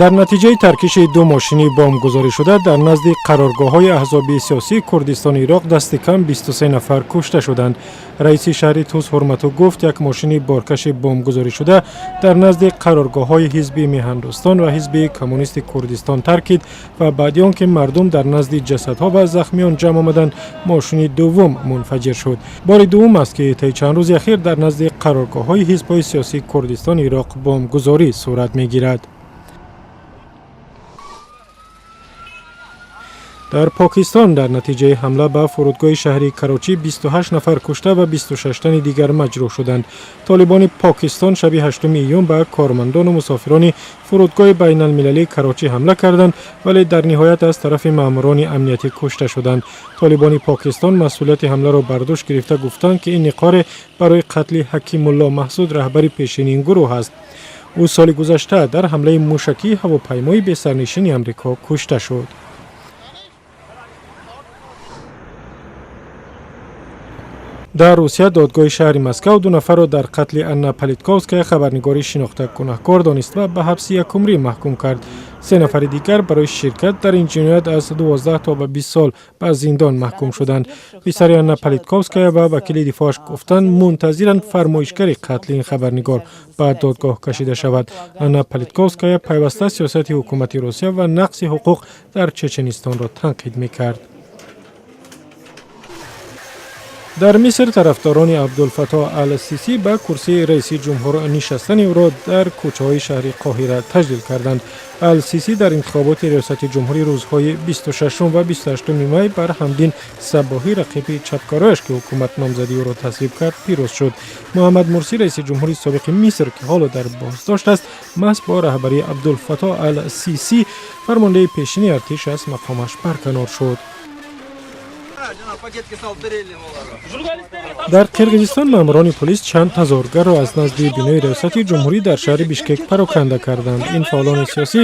Дар натиҷаи таркиши ду мошини бомбгузорӣшуда дар назди қароргоҳҳои аҳзоби сиёсии Курдистони Ироқ дасти кам 23 нафар кушта шуданд. Раиси шаҳри Туз Ҳурмату гуфт, як мошини боркаши бомбгузорӣшуда дар назди қароргоҳҳои Ҳизби Меҳандӯстон ва Ҳизби Коммунисти Курдистон таркид ва баъди он ки мардум дар назди ҷасадҳо ва захмиён ҷамъ омаданд, мошини дуввум мунфаҷир шуд. Бори дуввум аст, ки таи чанд рӯзи ахир дар назди қароргоҳҳои ҳизбҳои сиёсии Курдистони Ироқ бомбгузорӣ сурат мегирад. Дар Покистон дар натиҷаи ҳамла ба фурудгоҳи шаҳри Карочӣ 28 нафар кушта ва 26 тани дигар маҷрӯҳ шуданд. Толибони Покистон шаби 8 июн ба кормандону мусофирони фурудгоҳи байналмилалии Карочӣ ҳамла карданд, вале дар ниҳоят аз тарафи маъмурони амниятӣ кушта шуданд. Толибони Покистон масъулияти ҳамларо бар дӯш гирифта гуфтанд, ки ин иқоре барои қатли Ҳакимулло Маҳсуд, раҳбари пешини ин гурӯҳ аст. Ӯ соли гузашта дар ҳамлаи мушакии ҳавопаймои бесарнишини Амрико кушта шуд. Дар Русия додгоҳи шаҳри Москав ду нафарро дар қатли Анна Политковская, хабарнигори шинохта, гунаҳкор донист ва ба ҳабси якумрӣ маҳкум кард. Се нафари дигар барои ширкат дар ин ҷиноят аз 12 то ба 20 сол ба зиндон маҳкум шуданд. Писари Анна Политковская ва вакили дифоаш гуфтанд, мунтазиранд фармоишгари қатли ин хабарнигор ба додгоҳ кашида шавад. Анна Политковская пайваста сиёсати ҳукумати Русия ва нақси ҳуқуқ дар Чеченистонро танқид мекард. Дар Миср тарафдорони Абдулфатоҳ ал-Сисӣ ба курсии раиси ҷумҳур нишастани ӯро дар кӯчаҳои шаҳри Қоҳира таҷлил карданд. Ал-Сисӣ дар интихоботи риёсати ҷумҳурӣ рӯзҳои 26 ва 28 май бар Ҳамдин Сабоҳӣ, рақиби чапгарояш, ки ҳукумат номзадии ӯро тасвиб кард, пирӯз шуд. Муҳаммад Мурсӣ, раиси ҷумҳури собиқи Миср, ки ҳоло дар боздошт аст, маҳз бо раҳбарии Абдулфатоҳ ал-Сисӣ, фармондаи пешини артиш, аз мақомаш барканор шуд. Дар Қирғизистон маъмурони полис чанд тазоҳургарро аз назди бинои риёсати ҷумҳурӣ дар шаҳри Бишкек пароканда карданд. Ин фаъолони сиёсӣ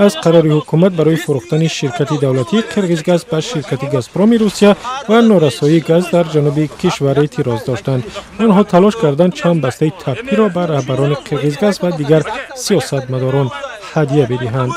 аз қарори ҳукумат барои фурӯхтани ширкати давлатии Қирғизгаз ба ширкати Газпроми Русия ва норасоии газ дар ҷануби кишвар эътироз доштанд. Онҳо талош карданд чанд бастаи таппиро ба раҳбарони Қирғизгаз ва дигар сиёсатмадорон ҳадя бидиҳанд.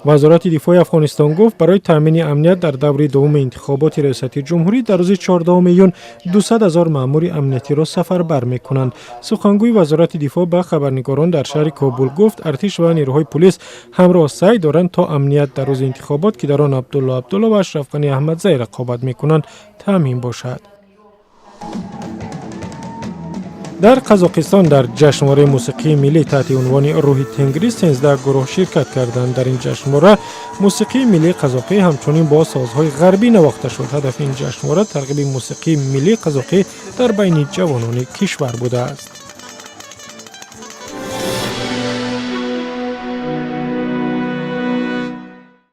Вазорати дифои Афғонистон гуфт, барои таъмини амният дар даври дуввуми интихоботи риёсати ҷумҳурӣ дар рӯзи 14 июн 200 ҳазор маъмури амниятиро сафарбар мекунанд. Сухангӯи Вазорати дифоъ ба хабарнигорон дар шаҳри Кобул гуфт, артиш ва нерӯҳои пулис ҳамроҳ саъй доранд, то амният дар рӯзи интихобот, ки дар он Абдулло Абдулло ва Ашрафғани Аҳмадзай рақобат мекунанд, таъмин бошад. Дар Қазоқистон дар ҷашнвораи мусиқии миллӣ таҳти унвони «Рӯҳи Тенгрӣ» 13 гурӯҳ ширкат карданд. Дар ин ҷашнвора мусиқии миллии қазоқӣ ҳамчунин бо созҳои ғарбӣ навохта шуд. Ҳадафи ин ҷашнвора тарғиби мусиқии миллии қазоқӣ дар байни ҷавонони кишвар будааст.